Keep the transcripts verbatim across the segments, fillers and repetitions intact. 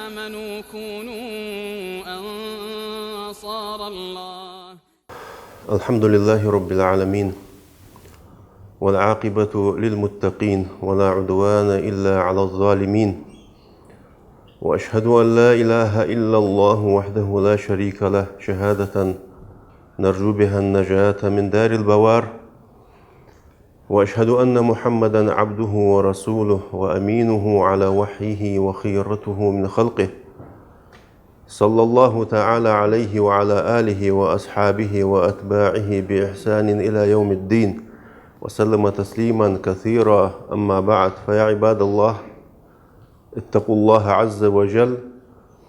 آمنوا كونوا أنصار الله. الحمد لله رب العالمين، والعاقبة للمتقين، ولا عدوان إلا على الظالمين، وأشهد أن لا إله إلا الله وحده لا شريك له، شهادة نرجو بها النجاة من دار البوار، وأشهد أن محمدا عبده ورسوله وأمينه على وحيه وخيرته من خلقه، صلى الله تعالى عليه وعلى آله وأصحابه وأتباعه بإحسان إلى يوم الدين، وسلم تسليما كثيرا. أما بعد، فيا عباد الله، اتقوا الله عز وجل.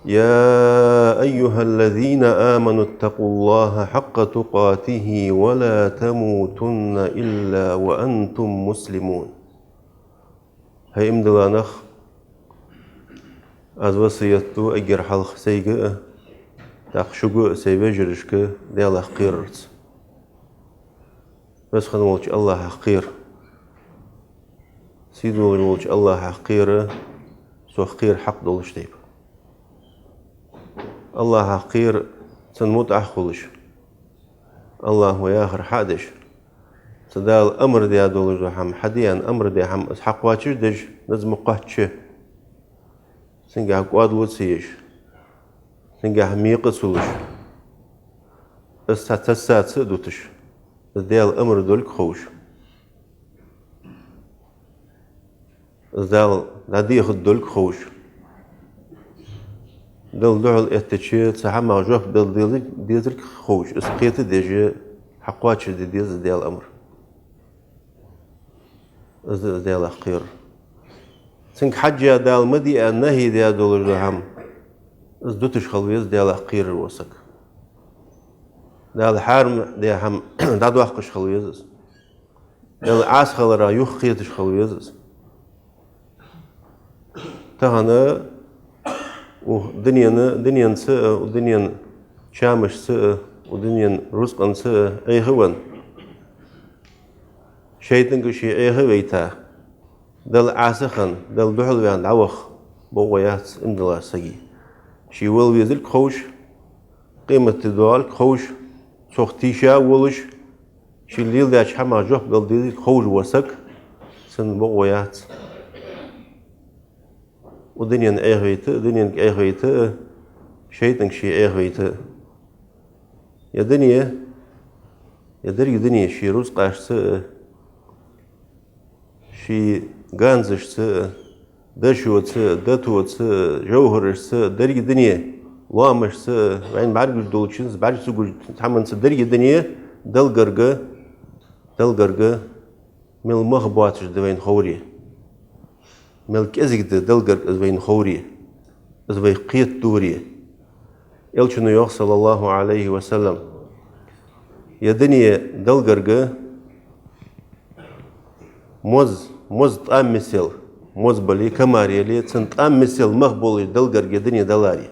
يا أيها الذين آمنوا اتقوا الله حق تقاته ولا تموتن إلا وأنتم مسلمون. ХӀай иман дилла нах, аз васкет ду эггара хьалха сайга а, тӀаккха шуга а, сай вежарашка а Даьлах кхерарца. Веза хинна волча АллахӀах кхера. Сийдолаш волча АллахӀах кхера, цох кхера хьакъ долаш тайпа. АллахӀах кхера, цун мутӀахьа хулаш. АллахӀо яхар хьа а деш. Цу Дала амар даь долаш дола хӀама, хьаде аьнна амар даь хӀама, из хьакхоачаш а деш, низ ма кхоачча. Цунгахьа кӀоадало ца еш, цунгахьа мекъа ца луш, из цхьа цассаца а дуташ, из Даьла амар долга ховш, из Дала дӀадехаргдолга ховш, Далла духьал эттача цу хӀамах жоп дала дезарг, дезарг ховш, из кхета а деш, хьакхоачашде деза из Даьла амар. Из да из Даьлах кхерар. Цунга хьежжа Дала ма де аьнна нахьи даь долаш дола хӀама, из дуташ хила веза Даьлах кхерар вола саг. Дала хьарам даь хӀама дӀадоаккхаш хила веза из. Далла Ӏаса хиларах юхакхеташ хила веза из. Тахан укх дунен, дуненца а, укх дунен чамашца а, укх дунен рузкъанца а Ӏехавенна, шайтӀанга ший Ӏеха а вайта, Далла Ӏаса а хинна, Далла духьал ваьнна дӀаваха бокъо яц иман диллача сага. Ше вала везилга ховш, къематди доагӀилга ховш, цох тийша а волаш, ше леладаьча хӀамах жоп дала дезилга ховш вола саг, цунна бокъо яц укх дунен Ӏехавайта а, дуненга Ӏехавайта а, шайтӀанга ше Ӏехавайта а. Ер дуне, ер деррига дуне ший рузкъашца а, ший ганзашца а, дошоца а, дотоца а, жовхӀарашца а, деррига дуне, лоамашца а, вайна бӀаргагуш долчунца, бӀарга ца гуш хӀаманца, деррига дуне Далла гарга, Далла гарга мел мах боацаш да вайна ховре, мел кӀезига да Далла гарга из вайна ховре, из вай кхетадаре. Элчано йоах, саллаллахӀу Ӏалайхи ва саллам: ер дуне Далла гарга моз, моз тӀам мисел, моз бале, камар яле, цун тӀам мисел мах болаш Далла гарга ер дуне даларе.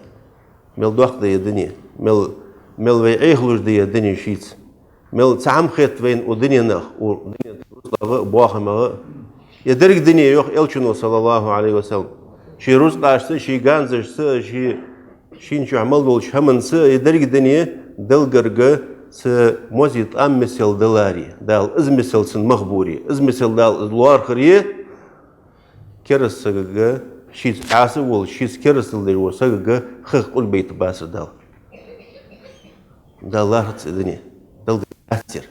Мел доккха да ер дуне, мел, мел вай Ӏехалуш да ер дуне шийца. Мел цхьа хӀама хет вайна укх дуненах, укх дунен рузкъах а, бахамах а. Ер деррига дуне, йоах Элчано, саллаллахӀу Ӏалайхи ва саллам, ший рузкъашца а, ший ганзашца а, ший, шийна чу мел долча хӀаманца а, ер деррига дуне Далла гарга цу мозий тӀам мисел даларе, Дала из мисел цун мах буре, из мисел Дала из лоархӀаре, кераста сагага, шийца Ӏаса а волаш, шийца керастал деш волча сагага хах къурбайта бацар Дала. Дала лоархӀац ер дуне, Далла гарга яцар.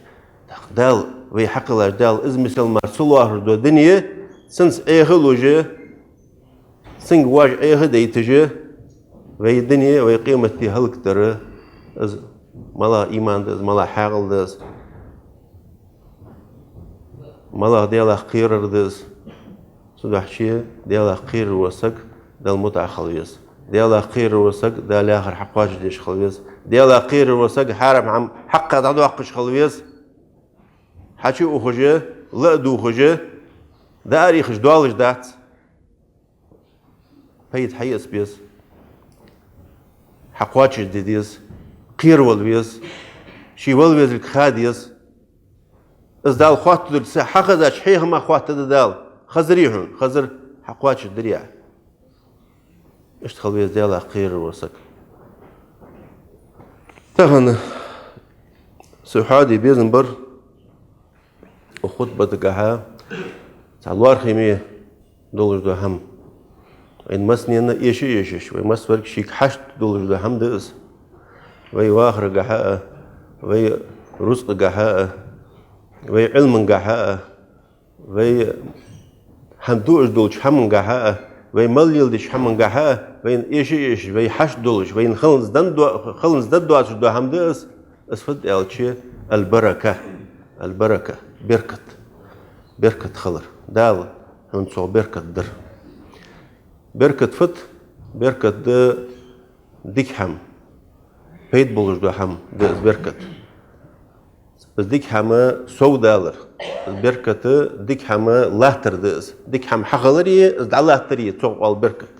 ТӀаккха Дала, вай хьакхеллача Дала из мисел мара ца лоархӀаш дола дуне, цунца Ӏеха а луш, цунга вож Ӏеха а дайташ, вай дуне, вай къематди хӀалакдар, из малагӀа иман да из, малагӀа хьаькъал да из, малагӀа Даьлах кхерар да из. Цудухьа Даьлах кхерар вола саг Далла мутӀахьа хила веза. Даьлах кхерар вола саг Дала яхар хьакхоачашдеш хила веза. Даьлах кхерар вола саг хьарам хӀама хьакха дӀадоаккхаш хила веза. Хьачу ухаш а, ла а дувгӀаш а, дӀа а ихаш доаллаш дац. Пайда хьаэца беза, хьакхоачашде деза, кхеравала веза, ше вала везилга ха деза. Из Дала хоаттадолга ца хьахезача, хьехамах хоаттадаьд Дала. Хазарий хьона, хазар хьакхоачашдаьрий Ӏа? Иштта хила веза Даьлах кхерар вола саг. Тахан со хьоаде безам бар укх хутбатагахьа цхьа лоархӀаме долаш дола хӀама. Вайна массанена эша а эшаш, вай массаварг шийга хьашт долаш дола хӀама да из. Вай вахарагахьа а, вай рузкъагахьа а, вай Ӏилмангахьа а, вай хӀама дуаш долча хӀамангахьа а, вай мел леладеча хӀамангахьа а, вайна эша а эшаш, вай хьашт долаш, вайна хӀаланца дан до-, хӀаланца дан доацаш дола хӀама да из. Из фуд аьлча, аль-барака, аль-барака, беркат. Беркат хилар. Дала хьона цох беркат дар. Беркат фуд? Беркат да дика хӀама, пайда болаш дола хӀама да из беркат. Из дика хӀама совдалар, из беркат дика хӀама латтар да из. Дика хӀама хьахилари, из дӀалаттари цох оал беркат.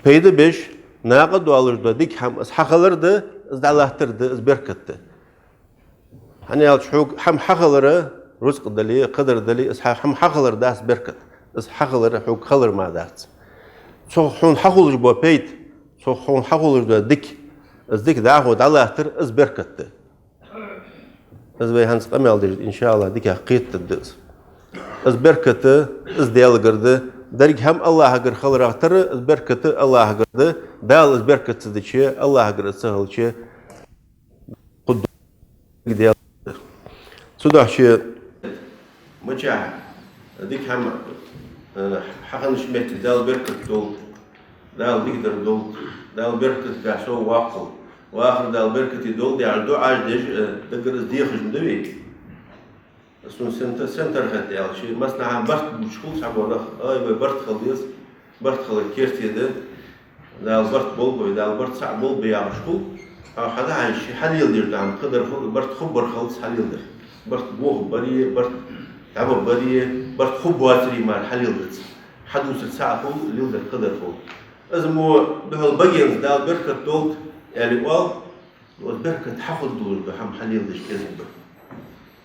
Пайда беш, накъадоалаш дола дика хӀама из хьахилар да, из дӀалаттар да, из беркат да. ХӀана аьлча хьога хӀама хьахилар, рузкъа дале, кхыдар дале, из хьа-, хӀама хьахилар дац беркат. Из хьахилар хьога хилар мара дац. Цох хьона хьахулаш бола пайда, цох хьона хьахулаш дола дика, из дика дӀахо дӀалаттар, из беркат да. Из вай хӀанз къамаьл деш, иншааллахӀ, дикагӀа кхетаргда из. Из беркат, из Даьлагара да, деррига хӀама АллахӀагара хиларах тара, из беркат АллахӀагара да. Дала из беркат ца дича, АллахӀагара из ца хилча, худду Даьлагара. Цудухьа ший мичахьа дика хӀама, э, хьахиннача метте Дала беркат долда, Дала дикадар долда, Дала беркатагахьа сов воаккхалва, вахар Дала беркате долда яхаш дуӀаш деш, э, даггара из дехаш ма да вай. Сона сен та-, сен тара хет аьлча, массанахьа барт бувцаш хул цхьаболча наха, ай, вай барт хила деза, барт хилар керте да, Дала барт болба вай, Дала барт цхьа болба яхаш хул. Хьо хьадахьа ший хьалеладеш дола хӀама кхыдар хул, барт хургбар хилац хьалеладер. Барт бохаргбари, барт дӀабаргбари, барт хургбоацари мара хьалеладац. Хьадувцар цхьа хул, леладер кхыдар хул. Из мо духьал багенца Дала беркат долда аьле оал, но из беркат хьахургдолаш дола хӀама хьалеладеш кӀезига ба.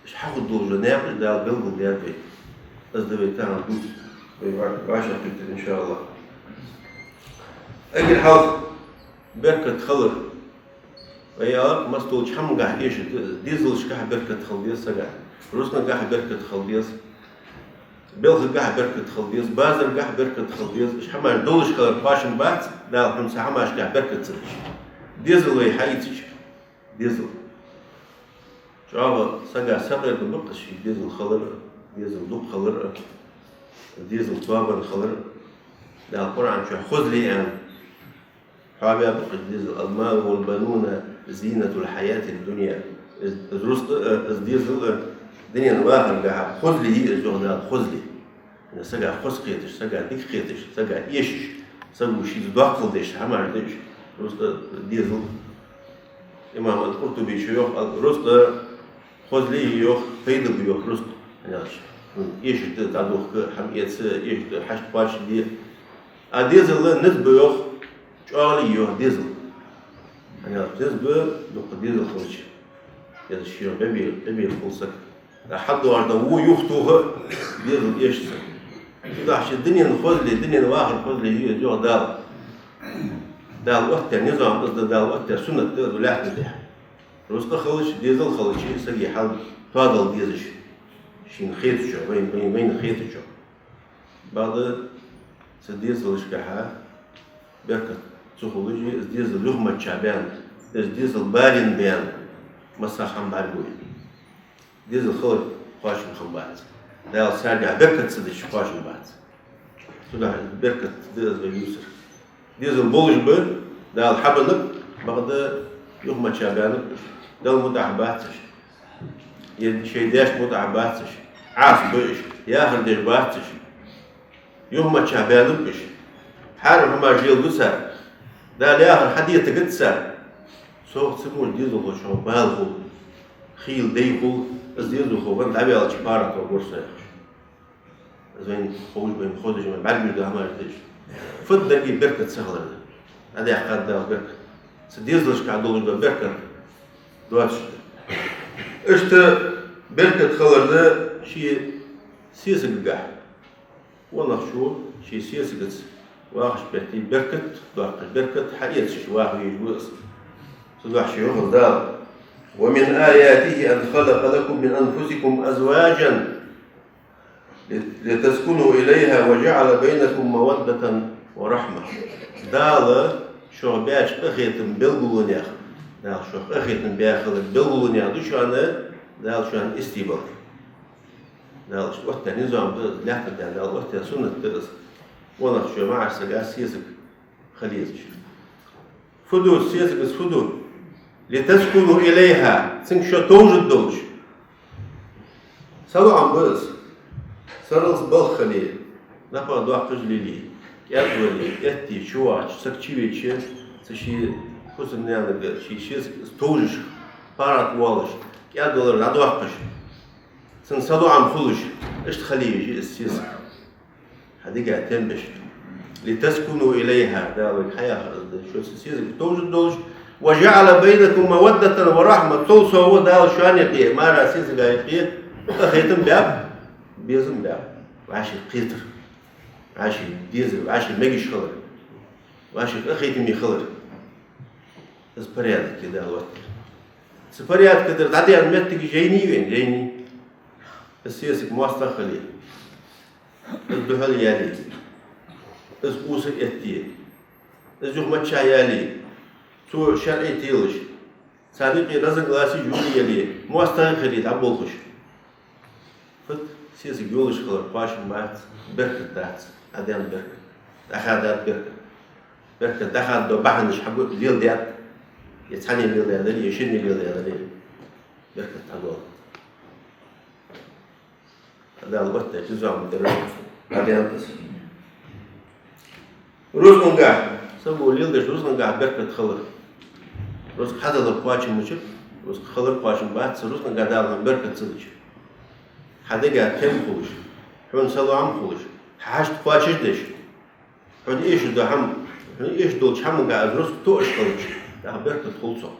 Уж хьахургдолаш дола наькъаш Дала белгалдаьд вайна. Из да вай тахан дувцар, вай ва-, вӀашагӀкхетар, иншааллахӀ. Эггара хьалха беркат хилар. Вай аьлар, массадолча хӀамангахьа эшаш да, дезалашкахьа беркат хила деза сага, рузкъангахьа беркат хила деза, белхагахьа беркат хила деза, базаргахьа беркат хила деза. Уж хӀамаш долаш хилар кхоачам бац, Дала хьона цу хӀамашкахьа беркат ца дича. Дезал вай хьаийцача, дезал. ЧӀоагӀа сага сакъердаб-кх из ший дезал хилар а, дезал дукха хилар а, дезал тоабенна хилар а. Дала Къуръан чу хозал аьнна, хьоабаьб-кх из дезал: «المال والبنون زينة الحياة الدنيا». Из, из рузкъа а, из дезал а дунен вахарагахьа хозал я из, йоах Дала, хозал. Сага хоза кхеташ, сага дика кхеташ, сага эшаш, саго шийца доккхал деш хӀамаш да уж, рузкъа, дезал. Имам аль-Къуртубе йоах, ал-, рузкъа хозал я йоах, пайда ба йоах рузкъа. ХӀана аьлча, хм, эшаш да дӀадохка, хӀама эца, эшаш да хьашт кхоачашде. А дезал низ ба йоах, чӀоагӀал я йоах дезал. ХӀана аьлча низ ба, дукха дезал хилча, из шийна бебе-, бебе хул саг. ХьадоагӀаш да во юхатоха, дезал эшац. Цудухьа ший дунен хозал, дунен вахар хозал я из, йоах Дала. Дала оттадаь низам из да, Дала оттадаь суннат да из лаьттан тӀа. Рузкъа хилча, дезал хилча, сага хьал тоадала дезаш. Шийна хетачох, вайна, вайна, вайна хетачох. Бакъда цу дезалашкахьа беркат ца хулаш, из дезал юхамаччахьа баьнна, из дезал балийна баьнна, массахана хӀама бӀаргагу. Дезал хилар кхоачам хӀама бац. Дала царгахьа беркат ца дича кхоачам бац. Цудухьа беркат да из вай дувцар. Дезал болаш ба, Дала хьабеннаб, бакъда юхамаччахьа баьннаб уж. Далла мутӀахьа бац уж. Е шоай даьшта мутӀахьа бац уж. Ӏаса ба уж, яхар деш бац уж. Юхамаччахьа баьннаб уж. Хьарам хӀамаш леладу цар. Дала яхар хьадетаргдац цар. Цох цу мо дезалхочох бала хул, хийла дай хул, из дезалхо венна дӀаваьлча паргӀато гур со яхаш. Из вайна ховш, вайна хозаш, вайна бӀаргагуш да хӀамаш да уж. Фуд деррига беркат ца хилар да. ДӀадаьккхад Дала беркат. Цу дезалашкахьа долаш дола беркат доацаш да. Иштта беркат хилар да ший сесагагахьа. Ванахчо ший сесагаца Вахаш бетта беркат доаккхаш, беркат хьаэцаш ваха везаш ва из. Цудухьа йоах Дала: «ومن آياته أن خلق لكم من أنفسكم أزواجا لتسكنوا إليها وجعل بينكم مودة ورحمة». Дала шух баьча къахетама белгалонех, Дала шух къахетам баь хилара белгалонех да шоана Дала шоана истий балар. Дала иштта оттадаь низам да из, лаьттара Дала оттадаь суннат да из. Ванах шо маӀаш сага сесаг хила езаш. Фу да сесаг, из фу да? «لتسكنوا إليها», цунга шо товжаргдолаш. СалоӀам ба из. Сарралца балха хиле, напагӀа доаккхаш леле, кӀаьда вале, этте, чувахача, саг чувеча, цу ший хӀусамнаьнага, ший сесага из товжаш, паргӀата воалаш, кӀаьда валар дӀадоаккхаш, цунна салоӀам хулаш, иштта хила еза из сесаг. Хьа дега тем беш. «لتسكنوا إليها», Дала вайга хьаяхар из да, шо цу сесага товжаргдолаш. «وجعل بينكم مودة ورحمة», цул совгӀа Дала шоана юкъе, маӀа сесага юкъе къахетам баьб, безам баьб. ВӀаший кхетар, вӀаший дезар, вӀаший мегаш хилар, вӀаший къахетаме хилар. Из порядок я Дала оттадаьр. Цу порядка тӀара дӀадаьнна моттигаш жайнай вайна, жайнай. Из сесаг моастагӀа хиле, из духьал яле, из къоса этте, из юха маччахьа яле, цо шарӀе телаш, царна юкъе разногласи жури яле, моастагӀа хиле дӀаболхаш. Фу да, сесаг йолаш хилар кхоачам бац, беркат дац, дӀадаьнна беркат, дӀахаьдад беркат. Беркат дӀахаддо бахьанаш хьагу леладаьд, е цхьанне леладаьдар, е шинне леладаьдар, беркат дӀадоал. Дала оттадаь низам тӀара дӀадаьннад из. Рузкъангахьа, саго леладеча рузкъангахьа беркат хилар. Рузкъа хьадалар кхоачам бац, рузкъа хилар кхоачам бац, рузкъангахьа Дала беркат ца луш. Хьа дега тем хулаш, хьона салоӀам хулаш, хьа хьашт кхоачашдеш, хьона эшаш дола хӀама, хьона эшаш долча хӀамангахьа из рузкъа тоъаш хилча, тӀаккха беркат хул цох.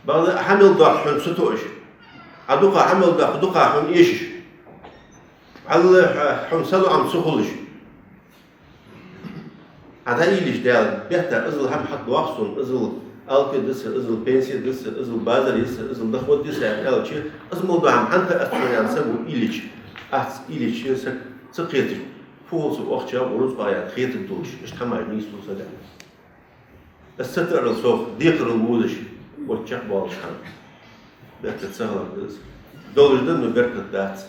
Бакъда хӀама мел доаккх хьона ца тоъаш, Ӏа дукха хӀама мел доаккх, дукха хьона эшаш, вӀалла хьона салоӀам ца хулаш, Ӏа дӀаийлача Дала, бетта, иззал хӀама хьатӀадоагӀа сона, иззал алапи да са, иззал пенси да са, иззал базари са, иззал доход да са аьнна аьлча, из мел дола хӀама хьанна тӀа а ца ян саго ийлача, аз ийлача саг ца кхеташ, фу хул са вахача рузкъа яхаш хетаргдолаш, иштта хӀамаш нийслу сага. Из ца таарал сох декхарал водаш, вот чакхбоалаш хӀама. Беркат ца хилар да из. Долаш да, но беркат дац.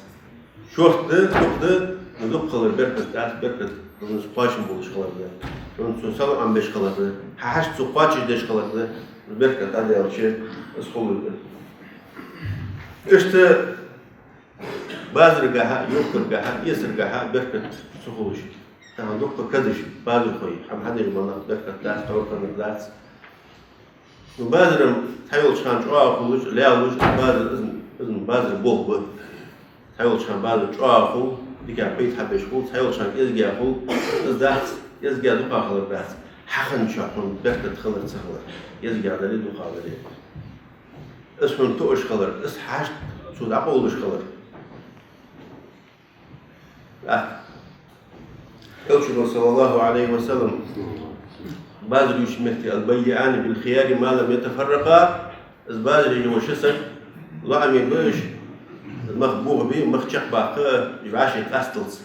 Шортта да, дукха да, но дукха хилар беркат дац, беркат хӀанз кхоачам болаш хилар да. Хьона цо салоӀам беш хилар да. Хьа хьашт цо кхоачашдеш хилар да. Беркат дӀадаьлча, из хулаш да. Иштта базаргахьа, юхкаргахьа, эсаргахьа беркат ца хулаш. Тахан дукха кадаш, базархой, хӀама хьадеш бола нах беркат дац, товрканар дац. Ну, базар-м цхьайолча хана чӀоагӀа хулаш, лаьллуш, базар, из, из базар болх ба. Цхьайолча хана базар чӀоагӀа хул, дика пайда хьабеш хул, цхьайолча хана кӀезига хул, из дац, кӀезига дукха хилар дац. Хьахиннача хьона беркат хилар ца хилар, кӀезига дале, дукха дале. Из хьона тоъаш хилар, из хьашт цо дӀакъовлаш хилар. ТӀаккха Элчано, саллаллахӀу Ӏалайхи ва саллам, базар ювцача метте: «البيعان بالخيار ما لم يتفرقا», из базар еш йола ши саг лоӀаме ба уж, мах бохабе, мах чакхбаккха, уж вӀаший къасталца.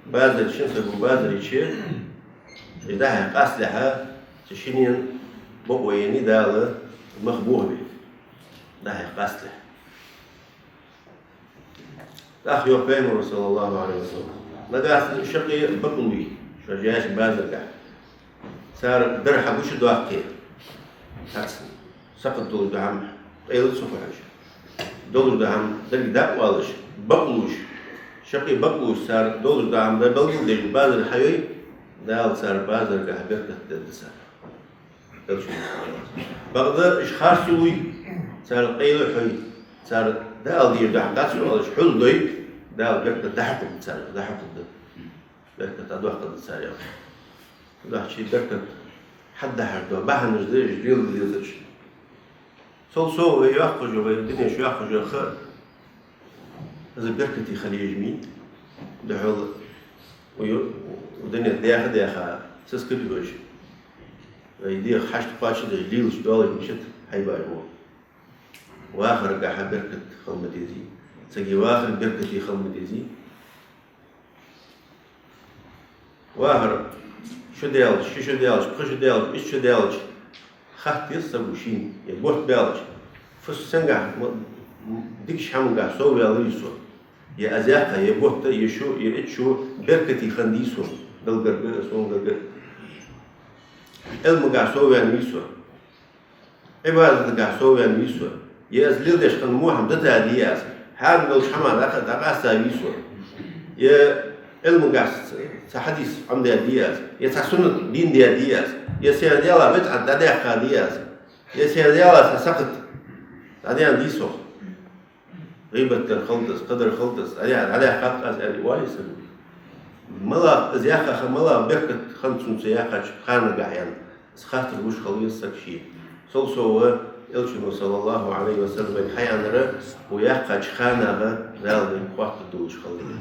Базар, шин саго базар йича, уж дӀа-хьа къасталехьа, цу шиннена бокъо еннай Дала мах бохабе, дӀа-хьа къасталехьа. ТӀаккха йоах Пайхамаро, саллаллахӀу Ӏалайхи ва саллам: нагахьа санна шаккхе бакълув, шо жаьча базаргахьа, цар дар хьагучадоаккхе, хьаца сакхат долаш дола хӀама къайла ца хулаш, долаш дола хӀама деррига дӀа а оалаш, бакълуш, шаккхе бакълуш, цар долаш дола хӀама дар белгалдеш базар хьайой, Дала цар базаргахьа беркат дергда царна. Бакъда уж харц йолуй, цар къайла хьой, цар Дала дийр дахьа дац оалаш хьулдой, Дала беркат дӀахьокхаргда царна, дӀахьокхаргда. Беркат дӀадоаккхаргда цар, яхаш. Дахчий беркат хьадахьаш дола бахьанаш да уж леладе дезараш. Цул совгӀа вай йоаккхаш йола, вай дунен чу йоаккхаш йола ха, из беркате хила езаш ма йий. Духхьал укх ю-, укх дунен тӀа даьха-даьха, Сискале оаш. Вай дегӀа хьашт кхоачашдеш, лелаш долаш мишта хьайбаш мо. Вахаргахьа беркат хила ма дезий. Сага вахар беркате хила ма дезий. Вахар шу даьлча, ши шу даьлча, пхи шу даьлча, итт шу даьлча, хатта еза саго шийна, е бутт баьлча, фу сенгахьа м-, м-, дикача хӀамангахьа совваьннавий со. Е аз яьккха, е бутт, е шу, е итт шу беркате хиннадий сона, Далла гарга, сона гарга. Ӏилмангахьа совваьннавий со. Ӏибадатагахьа совваьннавий со. Е аз леладеш хинна во хӀама дӀададий аз. Хьарам долча хӀамах дӀакъа-, дӀакъаьстадий со. Е Ӏилмангахьа ц-, цхьа хьадис Ӏомададий аз. Е цхьа суннат дийна дадий аз. Е сера Даьла бидӀат дӀадаьккхадий аз. Е сера Даьла цхьа сакхат дӀадаьннадий сох. ГӀийбат дар хилда из, кхыдар хилда из, дӀадаь-, дӀадаьккхад аз аьнна, вале саг. МалагӀа из яьккхача, малагӀа беркат хиннад цунца яьккхача ханагахьа аьнна, из хаттар луш хила веза саг шийна. Цул совгӀа Элчано, саллаллахӀу Ӏалайхи ва саллам, вайга хьаяьннар, укх яьккхача ханагахьа Дала вайна хоаттаргдолаш хила веза.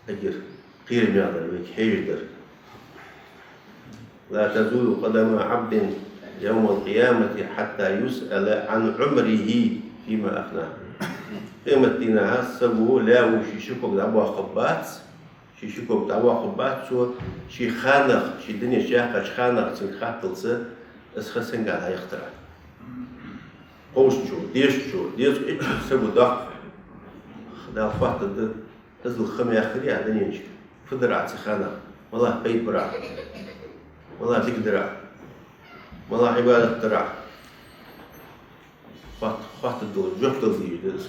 Эггара кхераме дар, вайга хьежа дар. لا تزول قدما عبد يوم القيامة حتى يسأل عن عمره فيما أفناه. Къематдийнахьа саго лаьво ший ши ког дӀабоаккхаргбац, ший ши ког дӀабоаккхаргбац цо, ший ханах, ший дунен чу яьккхача ханах цунга хатталца, из ха сенга дӀаяхийтар. Кховзткъа шу, дезткъа шу, дезткъа итт шу саго даккха, Дала хоаттаргда. Иззал ха ма яьккхарий Ӏа дунен чу? Фу дир Ӏа цу ханах? МалагӀа пайда бир Ӏа? МалагӀа дика дир Ӏа? МалагӀа Ӏибадат дир Ӏа? Хоат-, хоаттаргдолаш жоп дала дезаш да из.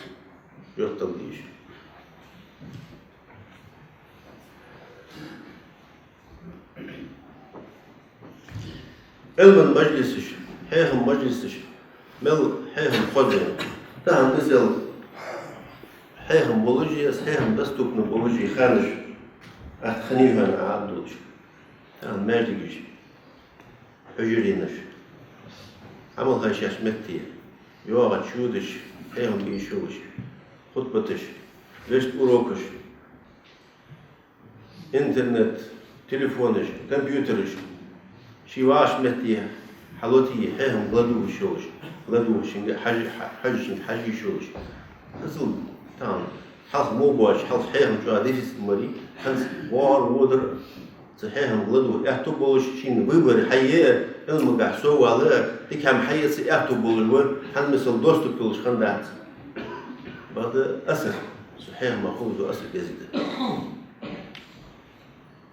Жоп дала дезаш. Ӏилман мажлисаш, хьехам мажлисаш, мел хьехам хоза я. Тахан мисал, хьехам болаш а, хьехам доступно болаш а ханаш атта хиннай хьона Ӏа а долаш. Тахан маьждигаш, хьужаренаш, Ӏамал хьаьшача метте, йоагӀача шодаш, хьехам бе йиш йолаш, хутбаташ, вешта урокаш, интернет, телефонаш, компьютераш, ший вагӀача метте хьалотае, хьехамга ладувгӀаш йолаш, ладувгӀаш шийга хьажа-, хьа-, хьажа шийга хьажа йиш йолаш. Иззал тахан хьалха мо боацаш, хьалха хьехам чӀоагӀа дефицит ма дарий, хӀанз воагӀар, водар, цу хьехамга ладувгӀа аьттув болаш, шийна выбор хьае, Ӏилмангахьа соввала, дика хӀама хьаэца аьттув болаш ва, хӀанз мисал доступ йолаш хиннадац. Бакъда асар, цу хьехамах хулаш дола асар безаш да.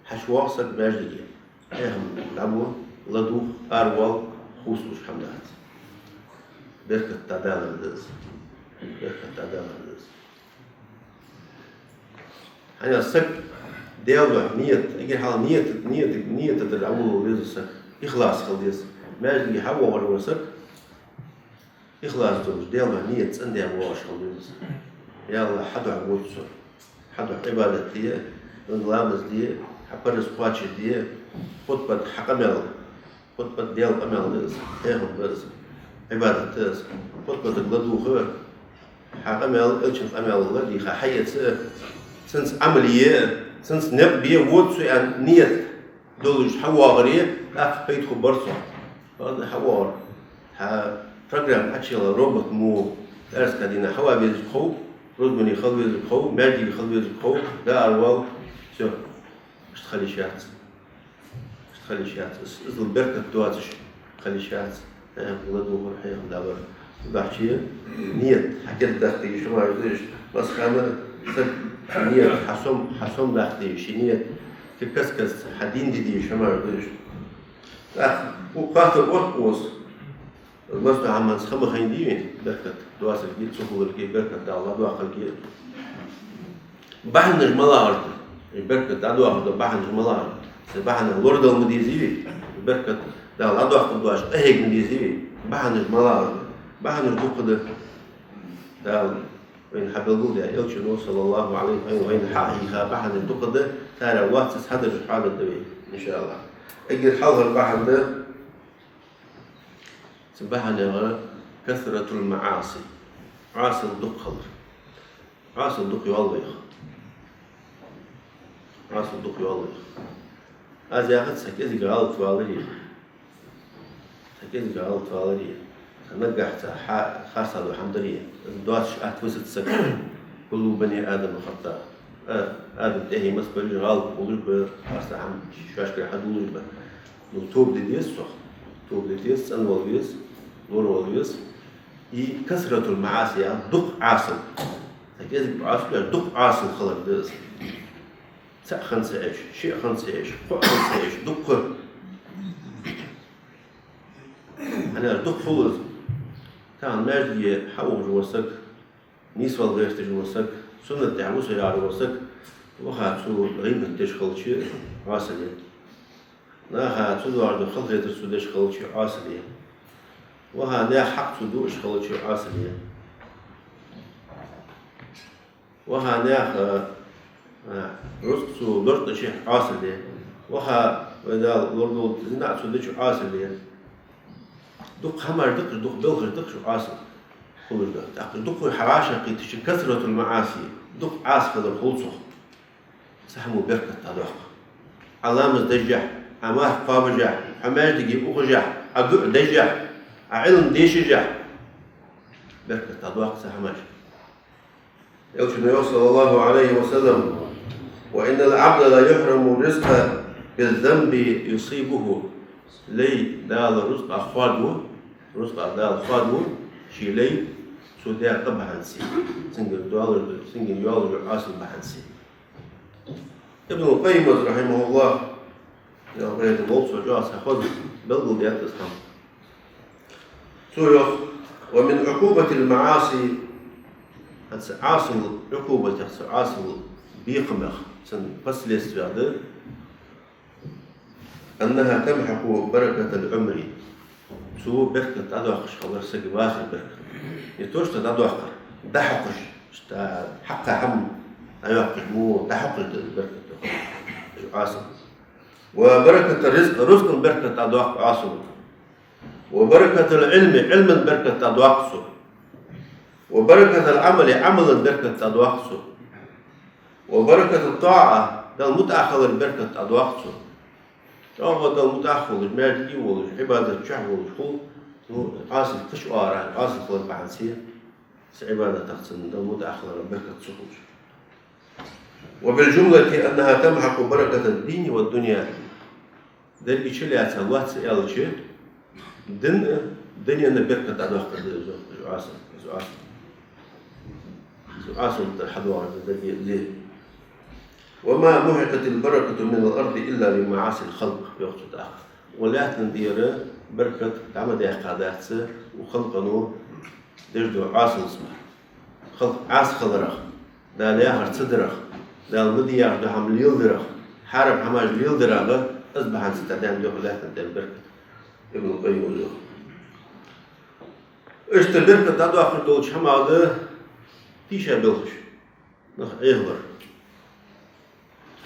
Хьаьша воагӀа саг маьждиге, хьехам дӀабу, ладувгӀа, аравоал, хувцалуш хӀама дац. Беркат дӀадалар да из. Беркат дӀадалар да из. ХӀана аьлча саг Даьла духьа ният, эггара хьалха ният, ният, ният дар дӀаволла веза саг. Ихлас хила деза. Маьждиге хьавоагӀаш вола саг ихлас долаш, Даьла духьа ният цӀендаь воагӀаш хила веза. Я АллахӀ, хьа духьа вода со. Хьа духьа Ӏибадат де, ламаз де, хьа параз кхоачашде, хутбат хьа къамаьл, хутбат Даьла къамаьл да из, хьехам да из, Ӏибадат да из. Хутбатага ладувгӀа, хьа къамаьл Элчан къамаьлал ладийгӀа, хьаэца, цунца Ӏамал е, цунца никъ бе вода со аьнна ният долаш хьавоагӀаре, тӀаккха пайда хургбар цох. Бакъда хьавоагӀар, хьа программа хьачуяла, робот мо, пӀаьраска дийнахьа хьава везаргва хов, рузбане хила везаргва хов, маьждиге хила везаргва хов, дӀааравоал, всё, иштта хила йиш яц. Иштта хила йиш яц. Из, иззал беркат доацаш хила йиш яц. Хьехам ладувгӀар, хьехам дӀабар. Цудухьа ният хьа керда даккха дезаш, хӀамаш да уж. Массахана саг ният хьа сом, хьа сом даккха дезаш, ший ният каст-каста хьа дийна де дезаш, хӀамаш да уж. ТӀаккха укх хаттара отт укхаза. Массадолча хӀаманца ха ма хайнадий вайна, беркат доацалга, ца хулалга, беркат Дала дӀадоаккхалга. Бахьанаш малагӀаш да? Из беркат дӀадоахаргдола бахьанаш малагӀаш да? Цу бахьанех лорадала ма дезий вай? Беркат Дала дӀадоаккхаргдоацаш къахьега ма дезий вай? Бахьанаш малагӀаш да? Бахьанаш дукха да. Дала вайна хьабелгалдаь, Элчано, саллаллахӀу Ӏалайхи ва саллам, вайна хьахьийха бахьанаш дукха да, царех лоацца хьадараш хьоадергда вай, иншааллахӀ. Эггара хьалхара бахьан да, цу бахьанех كثرة المعاصي, Ӏасал дукха хилар. Ӏасал дукха йоал вайх. Ӏасал дукха йоал вайх. Аз яхац, са кӀезига гӀалат валаре, са кӀезига гӀалат валаре, са наггахьа цхьа хьа-, харцахьа дола хӀама даре, из доацаш атта висац саг, كل بني آدم خطاء. А, Адама тӀехье массаболча гӀалат болаш ба, харцахьа хӀама шоашкара хьадоалаш ба. Ну, тоба де деза цох, тоба де деза, цӀенвала веза, лоравала веза. И كثرة المعاصي, дукха Ӏаса. Са кӀезига Ӏаса, дукха Ӏаса хилар да из. Цхьа хана ца Ӏеш, шиъ хана ца Ӏеш, кхоъ хана ца Ӏеш, дукха. ХӀана аьлча дукха хул из. Тахан маьждиге хьавоагӀаш вола саг, нийсвала гӀерташ вола саг, суннат тӀа вусаяр вола саг, ваха цо гӀийбат деш хилча, Ӏаса ле. Наха цо доагӀаш дола халахетар цо деш хилча, Ӏаса ле. Ваха наьха хьакъ цо дуаш хилча, Ӏаса ле. Ваха наьха, а, рузкъа цо лорадича, Ӏаса ле. Ваха, вай Дала лорадолда, зина цо дича, Ӏаса ле. Дукха хӀамаш да-кх уж, дукха белхаш да-кх уж Ӏаса хулаш да. ТӀаккха дукха хьагӀашагӀкхийтача, كثرة المعاصي, дукха Ӏаса хилар хул цох, цу хӀамо беркат дӀадоаккх. Ӏа ламаз дашехь, Ӏа марха кхоабашехь, Ӏа маьждиге ухашехь, Ӏа дуӀа дашехь, Ӏа Ӏилма дешашехь, беркат дӀадоаккх цу хӀамаша. Элчано йоах, صلى الله عليه وسلم: وإن العبد ليحرم الرزق بالذنب يصيبه. Лай Дала рузкъах хоадаву, рузкъах Дала хоадаву ший лай цо даь къа бахьанца, цунгара доаллар, цунгара йоаллаш йола Ӏаса бахьанца. Ибн аль-Къаййима, رحمه الله, Даьла къахетам болба цунна, чӀоагӀа цхьа хоза белгалдаьд из хӀама. Цо йоах: ومن عقوبة المعاصي, хӀанз Ӏасал Ӏукъубатех, цу Ӏасал бекхамех, цун последствех да: أنها تمحق بركة العمر. Цо беркат дӀадоаккхаш хилар сага вахара беркат. Не то что дӀадоаккхар, дӀахьокхаш, иштта хьакха хӀама дӀайоаккхаш мо, дӀахьокхаш да из беркат, йоах, из Ӏасал. وبركة الرزق, рузкъан беркат дӀадоаккх Ӏасал. وبركة العلم, Ӏилман беркат дӀадоаккх цо. وبركة العمل, Ӏамалан беркат дӀадоаккх цо. وبركة الطاعة, Далла мутӀахьа хилар беркат дӀадоаккх цо. ЧӀоагӀа Далла мутӀахьа волаш, маьждиге волаш, Ӏибадата чу волаш хул, ну, Ӏасал кхыча оагӀорахьа, Ӏасал хилар бахьанца, цу Ӏибадатах цунна Далла мутӀахьа хиларах беркат ца хулаш. وبالجملة أنها تمحق بركة الدين والدنيا. Деррига чулаьца лоацца аьлча, дина а, дунен а беркат дӀадоаккхаш да из, из Ӏасал, из Ӏасал. Из Ӏасал тӀара хьадоагӀаш да деррига а зе. وما محقت البركة من الأرض إلا بمعاصي الخلق, йоах цо тӀаккха. Укх лаьттан тӀара беркат дӀа ма даьккхадац укх халкъо деш долча Ӏасалца мара. Халкъ Ӏаса хиларах, Дала яхар ца дарах, Дала ма де яхаш дола хӀама леладарах, хьарам хӀамаш леладарах, из бахьанца дӀадаьннад укх лаьттан тӀара беркат. Ибн аль-Къаййима йоах. Иштта беркат дӀадоаккхаш долча хӀамах да тийшабелхаш, нах Ӏехалар.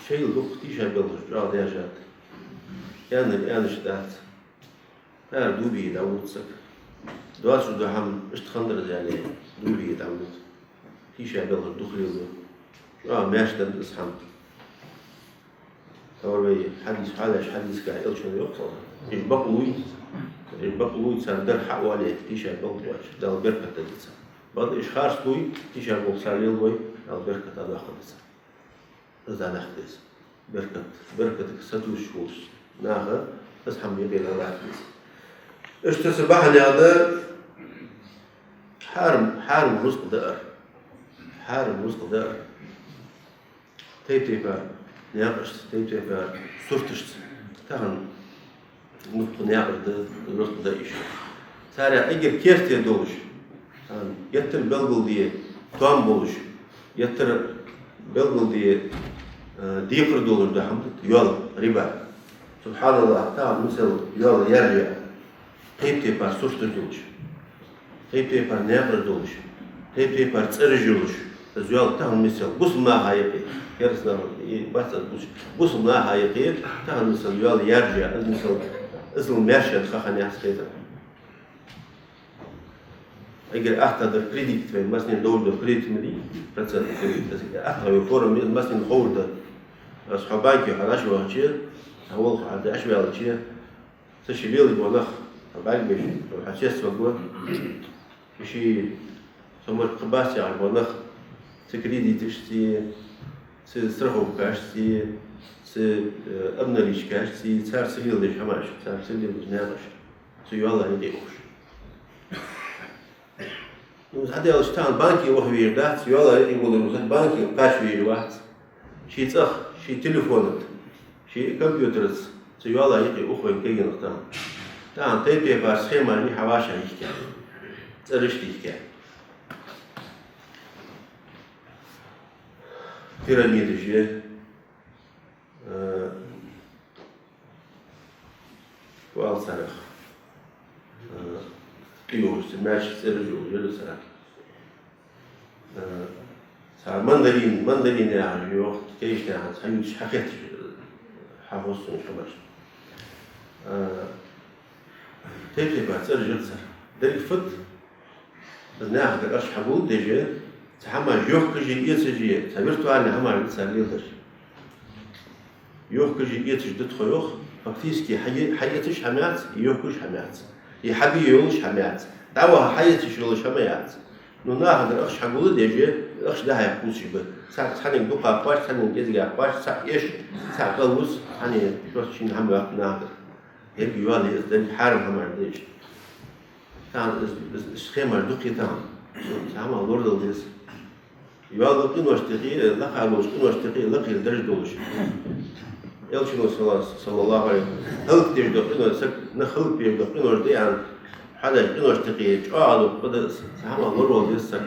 Шоайла дукха тийшабелхаш чӀоагӀа даьржад. Аьннар аьнна дац. Цар дув бе дӀавода саг. Доацаш дола хӀама иштта хиннадар аьле, дув бе дӀавода. Тийшабелхаш дукха леладу. ЧӀоагӀа маьрша да из хӀама. Товр вай хьадис, хьалхарча хьадисагахь Элчано йоах: уж бакълой, уж бакълой, цар дар хьаоале, тийшабелхаш доацаш, Дала беркат дергда царна. Бакъда уж харцлой, тийшабелхаш цар лелалой, Дала беркат дӀадоаккхаргда царна. Из дӀадаккха деза. Беркат, беркатага сатувсаш волча наха из хӀама юкъе дӀадаккха деза. Иштта цу бахьанех да хьарам, хьарам рузкъа даар. Хьарам рузкъа даар. Тайп-тайпара наькъашца, тайп-тайпара сурташца. Тахан дукха наькъаш да рузкъа дааш. Царех эггара керте долаш, геттара белгалде тоам болаш, геттара белгалде, э, декхар долаш да хӀама да йоал, риба. СубхьаналлахӀ, тахан мисал йоал яьржа, тайп-тайпара сурташ долаш, тайп-тайпара наькъаш долаш, тайп-тайпара цӀераш йолаш, из йоал тахан мисал бусалба наха юкъе, кераста наха юкъе бац из, бус-, бусалба наха юкъе тахан мисал йоал яьржа, из мисал, из маьрша да ха хиннаяц хетар. Эггара атта дар кредит, вай массанена долаш дола кредит ма дий, процент кредит, из атта вай форма, из массанена ховр да. Аз хьо банке хьо дӀачувахача, Хьа волх хьа деш ваьлча, цу ший лелаш бола нах, хьа бӀаргабеш, хьа цецваргва. Ший со мара кхы бац яхаш бола нах, цу кредиташцеи, цу страховкашцеи, цу, э, обналичкашцеи, цар ца леладеш хӀамаш, цар ца леладеш наькъаш, цу йоалла юкъе ухаш. Ну, хьаделлаш тахан банке ваха везаш дац, йоалла юкъе волаш ва, банке кхача везаш вац. Ший цӀагӀа, ший телефона тӀа, ший компьютера тӀа цу йоалла юкъе ух вайна кагий нах тахан. Тахан тайп-тайпара схемаш я хьа вӀашагӀйихкаь, цӀераш дихкаь. Пирамидаш я, э, фу оал царех, э, къе йолаш, цу маьрша цӀераш йолаш я цар. Э, цхьа мандарин, мандарин яхаш йоах, кешнахьа цхьа ювцаш хьакхеташ, хьахоссаш хӀамаш. Э, тайп-тайпара цӀераш я цар. Деррига фуд, из нахагара ахча хьагулдеш, цхьа хӀамаш йохкаш а, эцаш а, цхьа виртуальни хӀамаш да цар леладеш. Йохкаш а, эцаш а да тхо йоах, фактически хьае-, хьаэцаш хӀама яц, йохкаш хӀама яц, е хьабе йолаш хӀама яц, дӀаваха хьаэцаш йолаш хӀама яц. Ну, нахагара ахча хьагулдеш, ахча дӀа-хьа кхувсаш ба. Цхьа, цхьаннега дукха кхоач, цхьаннега кӀезига кхоач, цхьа эш, цхьа кӀалвус, цхьанне просто шийна хӀама йоаккх нахагара. Еррига йоалла я из, деррига хьарам хӀамаш да уж. Тахан из, из, из схемаш дукха я тахан. Цу хӀамах лорадала деза. Йоалла къиношта юкъе, лакха болча къиношта юкъе лакхера дарж долаш. Элчано салла-, саллаллахӀу Ӏалайхи ва саллам, хӀалакдеш дола къинош, саг нах хӀалакбеш дола къинош да аьнна, хьадеш къиношта юкъе чӀоагӀа дола къа да из. Цу хӀамах лоравала деза саг.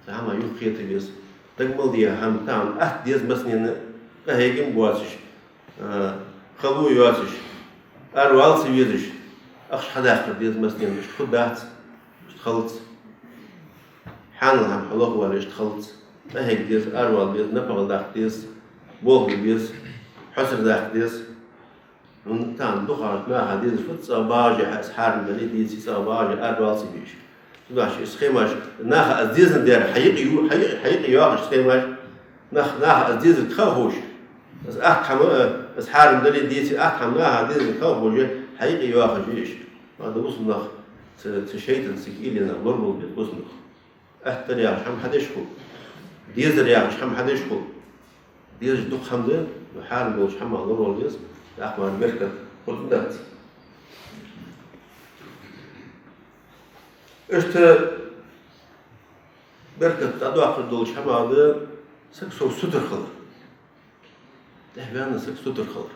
Цу хӀамах юхакхета веза. Дага мел де хӀама тахан атта деза массанена, къахьегам боацаш, а, хало йоацаш, аравала ца везаш, ахча хьадаккхар деза массанена, иштта хургдац, иштта хилац. Хьанал хӀама хьалохвале, иштта хилац. Къахьега деза, аравала деза, напагӀа даккха деза, болх бе беза, хьоастар даккха деза. ХӀана тахан дукхагӀча наха дезаш фуд, цӀагӀа багӀаш а хьа-, из хьарам дале а, деций, цӀагӀа багӀаш а, аравала ца безаш. Цудухьа из схемаш, наха из дезандаь, хьаюкъе ю-, хьаюкъе, хьаюкъе йоахаш схемаш, нах, наха из дезарг ха а ховш, из атта хӀама, из хьарам дале а, деций, атта хӀама наха дезарг ха а ховш, хьаюкъе йоахаш я уж. Бакъда бусалба нах цу, цу шайтӀан, цу кӀийлен лоравала беза бусалба нах. Атта дар яхаш хӀама хьадеш хул. Дезар яхаш хӀама хьадеш хул. Дезаш дукха хӀама да, но хьарам болча хӀамах лоравала веза, тӀаккха мара беркат хургдац. Иштта беркат дӀадоаккхаш долча хӀамах да саг сов сутара хилар. ТӀехьаваьнна саг сутара хилар.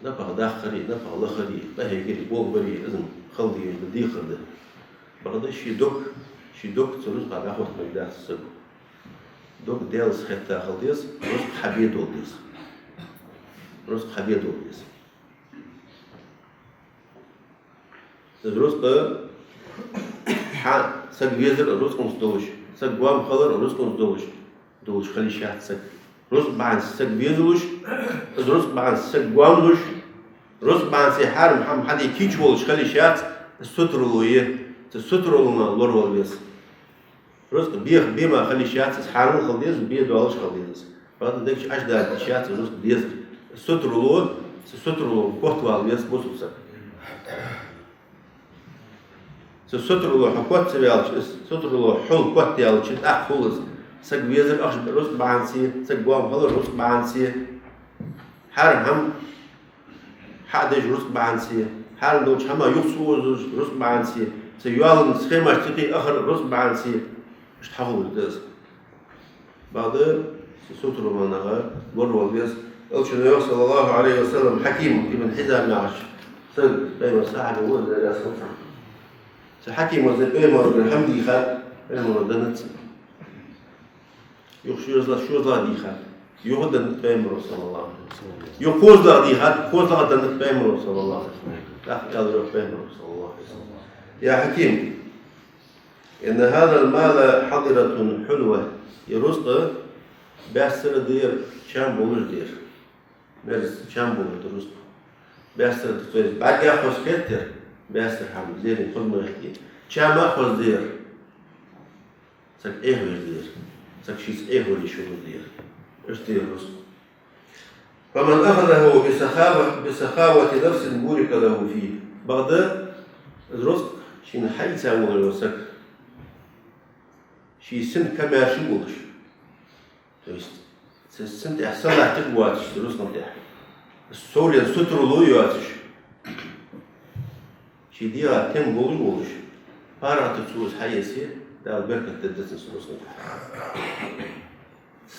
НапагӀа даккхари, напагӀа лахари, къахьегари, болх бари, из-м хала дезаш да, дехар да. Бакъда ший дог, ший дог цу рузкъах дӀахоттаргдац саго. Дог Даьлаца хетта хила деза, рузкъа хьабе дола деза. Рузкъа хьабе дола деза. Из рузкъа хьа-, саг везар рузкъанца долаш, саг гоама хилар рузкъанца долаш, долаш хила йиш яц саг. Рузкъа бахьанца саг везалуш, из рузкъа бахьанца саг гоамалуш, рузкъа бахьанца хьарам хӀама хьаде кийча волаш хила йиш яц, из сутарало я, цу сутаралонах лоравала веза. Рузкъа бех-, бе мара хила йиш яц, из хьарам хила деза, бе доалаш хила деза. Бакъда дег чу Ӏочудала йиш яц рузкъа дезар. Сутарало, цу сутаралонах котвала веза бусалба саг. Цу сутарало хьо котваьлча, из сутарало хьол котваьлча, тӀаккха хул из. Саг везар ахча, рузкъа бахьанца, саг гоама хилар рузкъа бахьанца. Хьарам хӀама хьа а деш рузкъа бахьанца, хьарам долча хӀамах юха ца озаш рузкъа бахьанца, цу йоаллача схемашта юкъе ахар рузкъа бахьанца, иштта хьахулаш да из. Бакъда цу сутаралонах лоравала веза. Элчано йоах, саллаллахӀу Ӏалайхи ва саллам, Хьаким ибн Хьизам яхаш саг, пайхамара сахьаби ва из, Даьла раьза хилва цунна. Цу Хьакима цу пайхамарагара хӀама дийхад, пайхамаро деннад цунна. Юха шозлагӀа, шозлагӀа дийхад. Юха деннад пайхамаро, саллаллахӀу Ӏалайхи ва саллам. Юха кхозлагӀа дийхад, кхозлагӀа деннад пайхамаро, саллаллахӀу Ӏалайхи ва саллам. ТӀаккха аьлар йоах пайхамаро, саллаллахӀу Ӏалайхи ва саллам: يا حكيم، إن هذا المال حضرة حلوة. Ер рузкъа баьссара да ер, чам болаш да ер. Мерза чам болаш да рузкъа. Баьссара да, то есть бӀаргех хоза хет ер, баьссара хӀама, зерен хоза ма хет ер. Чам а хоза да ер. Саг Ӏехавеш да ер. Саг шийца Ӏехавала йиш йолаш да ер. Иштта да ер рузкъа. فمن أخذه بسخاوة، بسخاوة نفس بورك له فيه. Бакъда, из рузкъ шийна хьаийца волаш вола саг, ший сина камаьрша волаш, то есть цу сина тӀа салатташ воацаш, цу рузкъан тӀа совленна сутарло йоацаш, ший дегӀа тем болаш волаш, паргӀата цо из хьаэце, Дала беркат дергда цун рузкъан тӀа.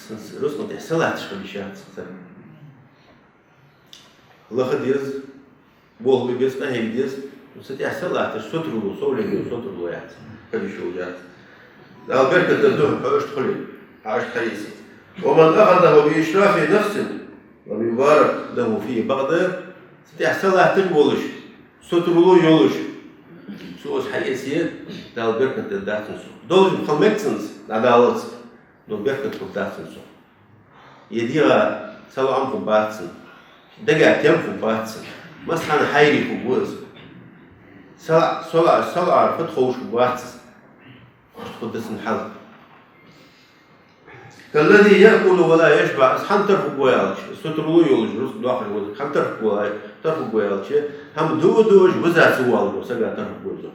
Цун рузкъан тӀа салатташ хила йиш яц цун. Лаха деза, болх бе беза, къахьега деза, цу тӀа салатташ сутарло, совленна сутарло яц, хила йиш йолаш яц. Дала беркат дергда хьо иштта хуле, хьо иштта хьаэце. ومن أخذه بإشراف نفس لم يبارك له فيه. Бакъда, цу тӀа салатташ волаш, сутарло йолаш, цо из хьаэце, Дала беркат дергдац цунна. Должен хила мег цунна, дӀадаллалца, но беркат хургдац цунна. Е дегӀа салоӀам хургбац цун, дега тем хургбац цун, массахана хьайре хургва из. Сала-, сала-, салоӀар фуд ховш хургвац из. Хургда цун хьал. كالذي يأكل ولا يشبع. Из хӀама тара хургва аьлча, сутарло йолаш рузкъ доаккхаш вола саг хӀама тара хургва, тара хургва аьлча, хӀама дуаш, дуаш, виза ца воалаш вола сага тара хургва из.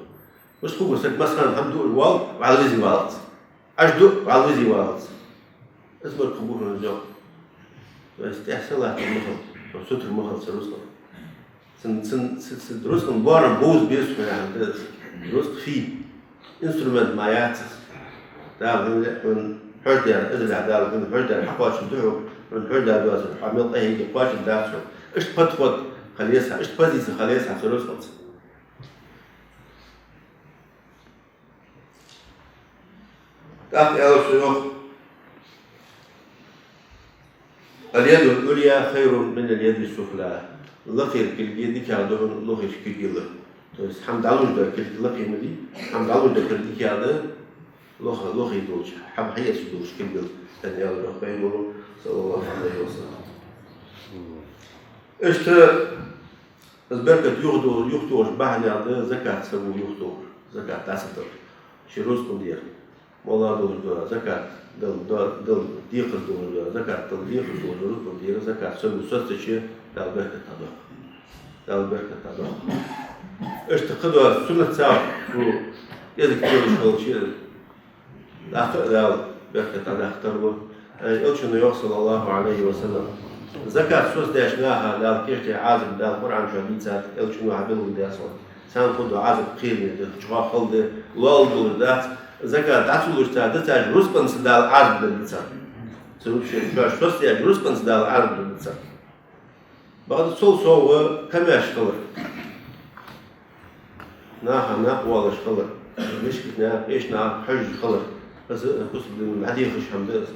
Мишта хургва саг, массахана хӀама дуаш воал, вӀалла визе валац. Ӏаж ду, вӀалла визе валац. Из мара хургва хьона из. То есть тӀа салатташ ма хила, сутара ма хила цу рузкъан. Цун, цун, цун, цун рузкъан боарам бовза беза хьона, яхаш да из. Рузкъ фий, инструмент мара яц из. Дала хьона, хьона хьожадаьр, эзар Дала хьона хьожадаьр хьакхоачаргда хьога, хьона хьожадаьр доацар, хьо мел къахьийга кхоачаргдац хьога. Иштта подход хила еза хьа, иштта позици хила еза хьа цу рузкъанца. ТӀаккха аьлар цо, йоах: اليد العليا خير من اليد السفلى. Лакхера кулг дикагӀа да хьона лохерча кулгал. То есть хӀама дӀалуш дола кулг лакхе ма дий, хӀама дӀалуш дола кулг дикагӀа да лоха-, лохе долча, хӀама хьаэца долча кулгал, аьнна аьлар йоах Пайхамаро, صلى الله عليه وسلم. Иштта из беркат юхадо-, юхатохаш бахьанех да закат саго юхатохар, закат дӀа ца дар. Ший рузкъа дера моллагӀа долаш дола закат дала, да-, дала декхар долаш дола, закат дала декхар долаш дола рузкъа дера, закат саго соцача, Дала беркат дӀадоаккх. Дала беркат дӀадоаккх. Иштта кхыдола суннат сагӀа, цу кӀезига телаш хилча, дӀахо а Дала беркат дӀадаккха тарлу. Элчано йоах, صلى الله عليه وسلم: закат соцадаьча наха Дала кийчдаь Ӏазап, Дала Къуръан чу дийцад, Элчано хьабелгалдаьд цунах. Царна хургдола Ӏазап кхераме да, чӀоагӀа хала да, лоалла долаш дац. Закат дӀа ца луш цар дацача рузкъанца Дала Ӏазап дергда царна. Цу рузкъа шоаш соцадаьча рузкъанца Дала Ӏазап дергда царна. Бакъда цул совгӀа камаьрша хилар. Наха накъавоалаш хилар. Мишкаш наха, эш наха хьожаш хилар. Из бусалба дина дӀадехаш хӀама да из.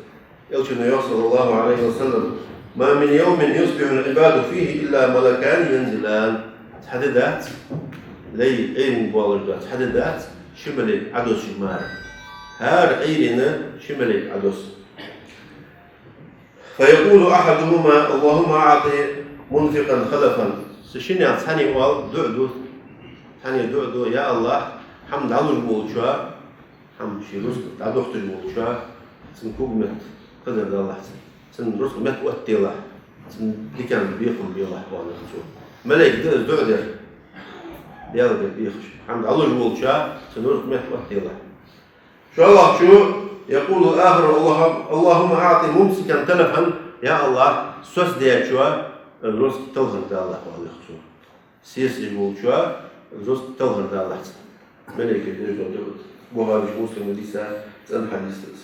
Элчано йоах, صلى الله عليه وسلم: ما من يوم يصبح العباد فيه إلا ملكان ينزلان. Цхьа ди дац, лай Ӏуйранна боалаш дола цхьа ди дац, ши малейк Ӏодоссаш мара. ХӀара Ӏуйранна ши малейк Ӏодосс. فيقول أحدهما: اللهم أعط منفقا خلفا. Цу шиннех цхьанне оал, дуӀа ду. Цхьанне дуӀа ду: я АллахӀ, хӀама дӀалуш волчоа, хӀама ший рузкъа дӀадохийташ волчоа, цун когаметта кхадар далахь цунна. Цун рузкъа меттаоттаделахь. Цунна дикан бекхам белахь, оал цо. Малейк да из дуӀа дер. Даьлагара дехаш. ХӀама дӀалуш волчоа, цун рузкъа меттаоттаделахь. ШоллагӀчо, يقول الآخر: اللهم، اللهم أعط ممسكا تلفا. Я АллахӀ, соцадаьчоа рузкъа талхар далахь, оал цо. Сесаш волчоа рузкъа талхар далахь цунна. Малейкаша деш дола дуӀа да. Бухарийс, Муслима дийца цӀена хьадис да из.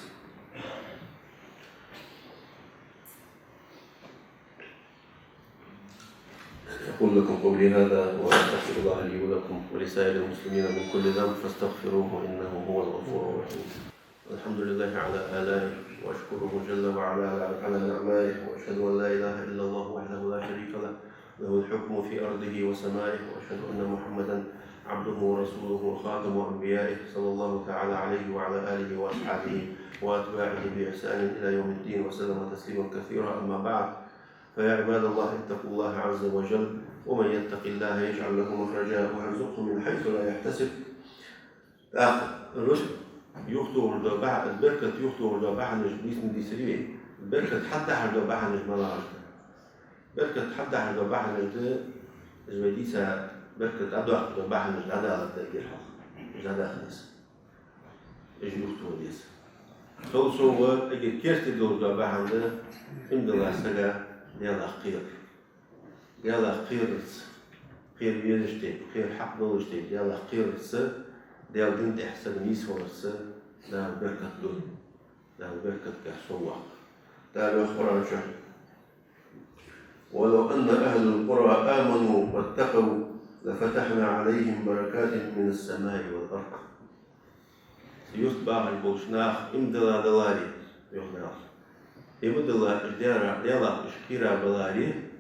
أقول لكم قولي هذا وأستغفر الله لي ولكم ولسائر المسلمين من كل ذنب فاستغفروه إنه هو الغفور الرحيم. الحمد لله على آلائه وأشكره جل وعلا على، على نعمائه وأشهد أن لا إله إلا الله وحده لا شريك له، له الحكم في أرضه وسمائه، وأشهد أن محمدا عبده ورسوله وخاتم أنبيائه صلى الله تعالى عليه وعلى آله وأصحابه وأتباعه بإحسان إلى يوم الدين وسلم تسليما كثيرا، أما بعد. فيا عباد الله، اتقوا الله عز وجل، ومن يتق الله يجعل له مخرجا ويرزقه من حيث لا يحتسب. ТӀаккха рузкъа юхатохаш дола бахьа-, беркат юхатохаш дола бахьанаш дийцар вай. Беркат хьатӀадахьаш дола бахьанаш малагӀаш да? Беркат хьадахьаш дола бахьанаш да, из вай дийца беркат дӀадоаккхаш дола бахьанаш дӀадалар да эггара хьалха. Из дӀадаха деза. Из юхатоха деза. Цул совгӀа эггара керте долаш дола бахьан да, иман долча сага Даьлах кхерар. Даьлах кхерарца, кхера везаш тайпа, кхера хьакъ долаш тайпа, Даьлах кхерарца, Даьла дина тӀа саг нийсваларца Дала беркат ду. Дала беркат кхы совваккха. Дала йоах Къуръан чу: «ولو أن أهل القرى آمنوا واتقوا لفتحنا عليهم بركات من السماء والأرض». Юрта бахаш болча наха иман дилла даларе, йоах Дала. Иман дилла уж Даьла, Даьлах уж кхера баларе,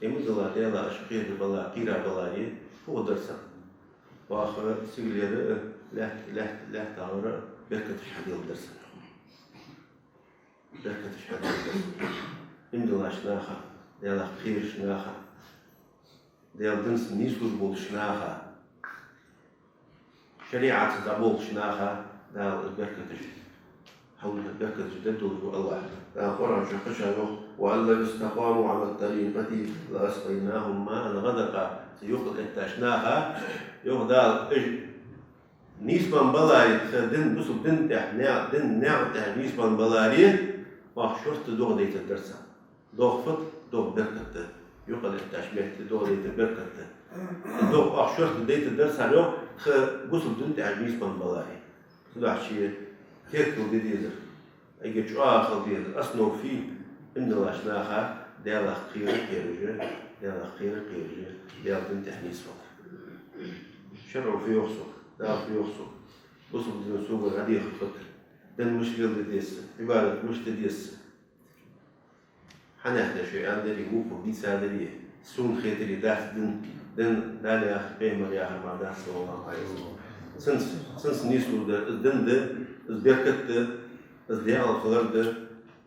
иман дилла Даьлах уж кхера бала-, кхера баларе, фу дар царна? Оаха сигалера, лаьтта, лаьтта, лаьттагара беркаташ хьаделлар царна. Беркаташ хьаделлар царна. Иман диллача наха, Даьлах кхерача наха, Даьла динца нийслуш болча наха, шариӀатаца дӀаболхача наха Дала из беркаташ, хьал беркаташ дергдолаш ва АллахӀ. Дала Къуръан чу кхыча йоах: «وأن لو استقاموا على الطريقة لأسقيناهم ماء غدقا». Цу юкъе эттача наха, йоах Дала, уж нийсбенна баларе, тха дин, бусалба дина тӀа, наькъа, дина наькъа тӀа нийсбенна баларе, оаха шортта догӀа дайтаргдар царна. ДогӀа фуд? ДогӀа беркат да. Юкъе эттача метте догӀа дайтар беркат да. ДогӀа оаха шортта дайтаргдар царна, йоах, тха бусалба дина тӀа нийсбенна баларе. Цудухьа ший керттера де дезар, эггара чӀоагӀа хила дезар, основа фуй? Иман диллача наха Даьлах кхера кхераш, Даьлах кхера кхераш, Даьла дина тӀа нийсвалар. ШарӀо фу йоах сога, Дала фу йоах сога, бусалба дино сога дӀадехар фуд, дин мишта леладе деза, Ӏибадат мишта де деза. Хьанех да шо аьннадари, вокхо дийцадари, сона хетари дац дин, дин Дала яхар, пайхамара яхар мара дац, саллаллахӀу Ӏалайхи ва саллам. Цунца, цунца нийслуш да, из дин да, из беркат да, из декъала хилар да,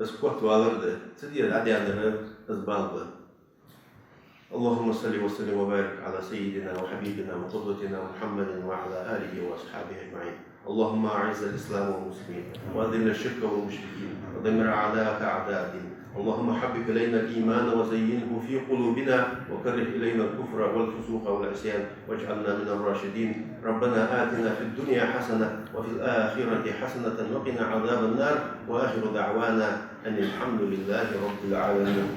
из котвалар да. Цу тӀера дӀадаьннар из бала ба. اللهم صل وسلم وبارك على سيدنا وحبيبنا وقدوتنا محمد وعلى آله وأصحابه أجمعين. اللهم أعز الإسلام والمسلمين وأذل الشرك والمشركين ودمر أعداءك أعداء الدين. اللهم حبب إلينا الإيمان وزينه في قلوبنا وكره إلينا الكفر والفسوق والعصيان واجعلنا من الراشدين. ربنا آتنا في الدنيا حسنة وفي الآخرة حسنة وقنا عذاب النار. وآخر دعوانا أن الحمد لله رب العالمين.